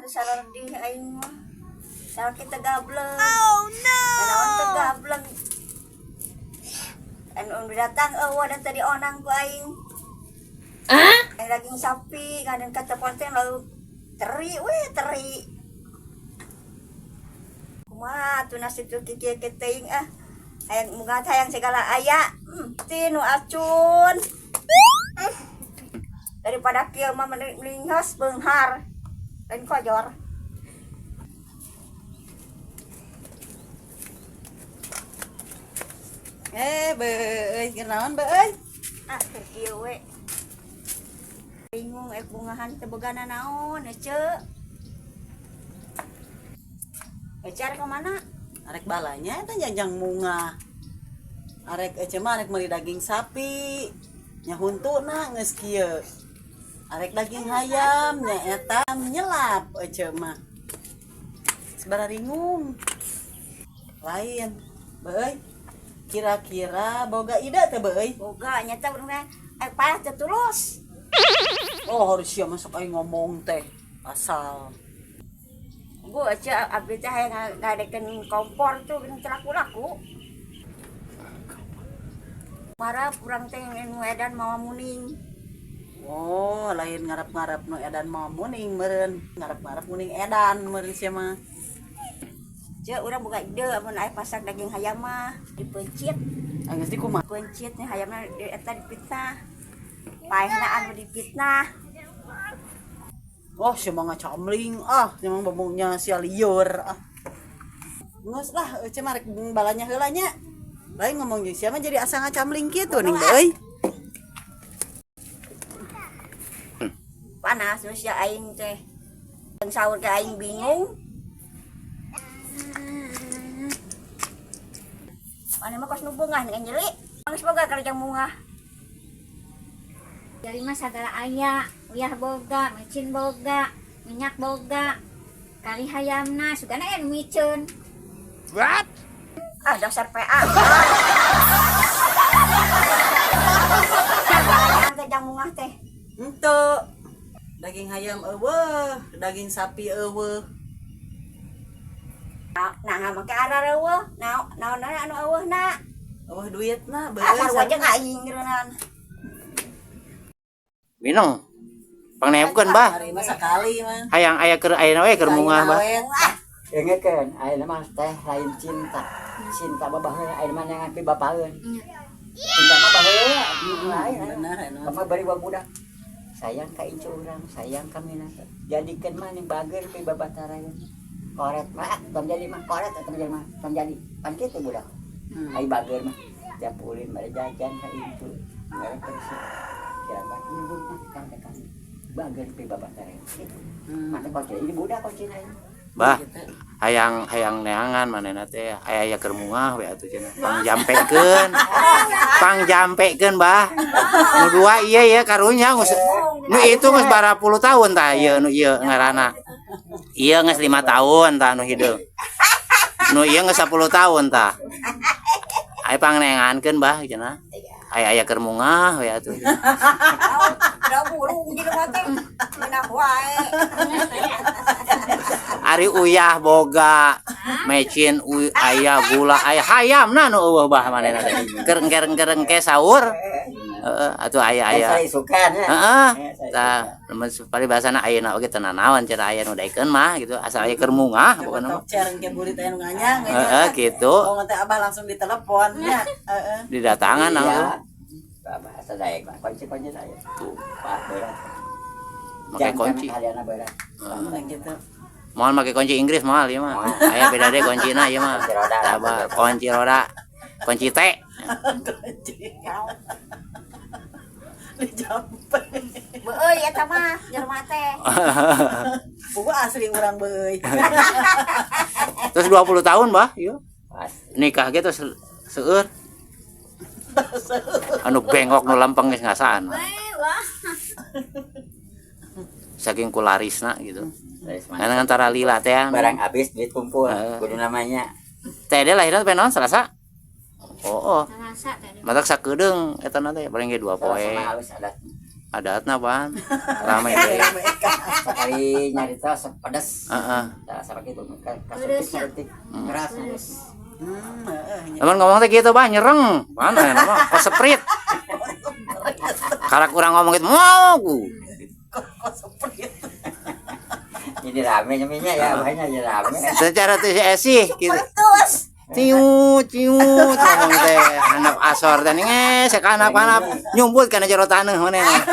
Panas sarardih aing mah. Salaki teu gableng. Oh no. Naon teu gableng. Anu datang eueuh da tadi onang ku aing. Ah? Daging sapi kadang kata ponteng lalu teri we teri. Kumaha tuh nasib tuh kikieu ke teuing ah. Hayang munggah hayang segala aya. Ti nu acun. Daripada kieu mah mending geus beunghar. Lain kojor. Eh, beuy, keur naon, beuy? Ah, keur kieu we. Bingung ek bungahan teu bogana naon, ece. Ece arek ka mana? Arek balanya eta janjang munga. Arek ece mah arek meuli daging sapi. Nya huntuna geus kieu. Arek daging hayam nya eta nyelap ece mah. Sabaraha ringung. Lain, beuy. Kira-kira boga ide teh, beuy? Boga nyata urang teh ek paeh teu tulus. Oh, harus sia masuk aing ngomong teh. Asal. Bu, ece abdi teh hayang ngadekeun kompor tuh geuning teu laku-laku. Marap urang teh nu edan mawa muning. Oh, lain ngarep-ngarep nu edan mau muning meureun, ngarep-ngarep muning edan meureun sia mah. Ceu urang boga ide amun aya masak daging hayam mah dipeuncit. Ah, geus di kumaha? Peuncit nih hayamna di eta dipitnah. Paehna anu dipitnah. Oh, sia mah ngacamling ah, sia mah ngomongnya sia lieur ah. Geus lah, ece mah rek balanya heula nya. Lain ngomong jeung sia mah jadi asa ngacamling kitu ning euy. Panas geus sia aing teh. Sahur ke aing bingung. Mana mah kos nu beungah nih nyeri. Geus boga kerja mungah. Jadi mah sagala aya, uyah boga, micin boga, minyak boga, kari hayamna, sugana aya nu miceun. What? Ah, dasar PA. Teh jang mungah teh. Henteu. Daging hayam eueuh, daging sapi eueuh. Nah, make arareueuh. Naon naon anu eueuh na? Eueuh duitna, beuy. Ah, sarua jeung aing ngeureunaan. Minum. Pangnehebkeun, Bah. Hari mah sakali mah. Hayang aya keur ayeuna we keur mungah, Bah. Dengekeun, ayeuna mah teh lain cinta. Cinta mah baheula, ayeuna mah neangan pibapaeun. Cinta mah baheula, lain. Bener anu. Kamu bari budak. Sayang ka incu urang, sayang ka minangka. Jadikeun mah ning bager pi babataraeun. Koret mah tong jadi mah koret tong jadi mah tong jadi. Pan kitu budak. Ai bager mah tiap ulin bari jajan ka incu. Mere kersi. Kira mah nyebut mah kan ka kami. Bager pi babataraeun. Kitu. Mata kunci ini budak kunci aing. Bah, hayang hayang neangan manehna teh aya aya keur mungah we atuh cenah. Pangjampekeun. Pangjampekeun, Bah. Nu dua ieu ya karunya geus nu itu geus bara puluh tahun tah ieu nu ieu ngaranna. Ieu geus 5 tahun tah nu hideung. Nu ieu geus 10 tahun tah. Aya pangneangankeun, Bah, cenah. Aya aya keur mungah we atuh. Da burung jelema teh menang wae. Ari uyah boga, mecin aya, gula aya, hayamna nu eueuh, Bah, manehna teh. Keur engker-engker sahur. Heeh, atuh aya aya. Isukan ya. Heeh. Tah, paribasana ayeuna oge teu nanaon cenah aya nu daekeun mah gitu, asal aya keur mungah pokona mah. Tokcer engke burit aya nu nganyang. Heeh, gitu. Oh, teh abah langsung ditelepon nya. Heeh. Didatangan langsung. Bahasa daek mah kunci-kunci saya. Tuh. Pak berat. Make kunci. Kalian berat. Nah, gitu. Moal make kunci Inggris moal ieu mah. Aya beda deh kuncina ieu mah. Kunci roda. Tah, Bah, kunci roda. Kunci T. Kunci. Dijampe. Beueuy eta mah jelema teh. Buku asli urang beuy. Terus 20 tahun, Bah, ieu. Pas. Nikah ge terus seueur. Anu bengok nu lempeng geus ngasaan. Wah. Saking kularisna gitu. Laris manis. Karena antara lila teh Barang habis duit kumpul. Heeh. Kudu namanya. Teh dia lahirna teh naon Selasa? Oh, oh. Selasa tadi. Matak sakedeung eta na teh paling ge 2 Selasa poe. mah halus adat. Adatna ban. Rame teh. Sekali nyarita sok pedes. Heeh. Tah sama kitu kasuntik saeutik keras. Heeh, nya. Lamun ngomong teh gitu bah nyereng. Mana ya nama? Kok seprit. Karena kurang ngomong gitu, mau ku. Kok seperti itu. Jadi rame nyaminya ya, banyak jadi rame. Secara teh si Esi gitu. Terus Ciu ciu ngomong teh handap asor teh nge sakanap-kanap nyumput kana jero taneuh manehna.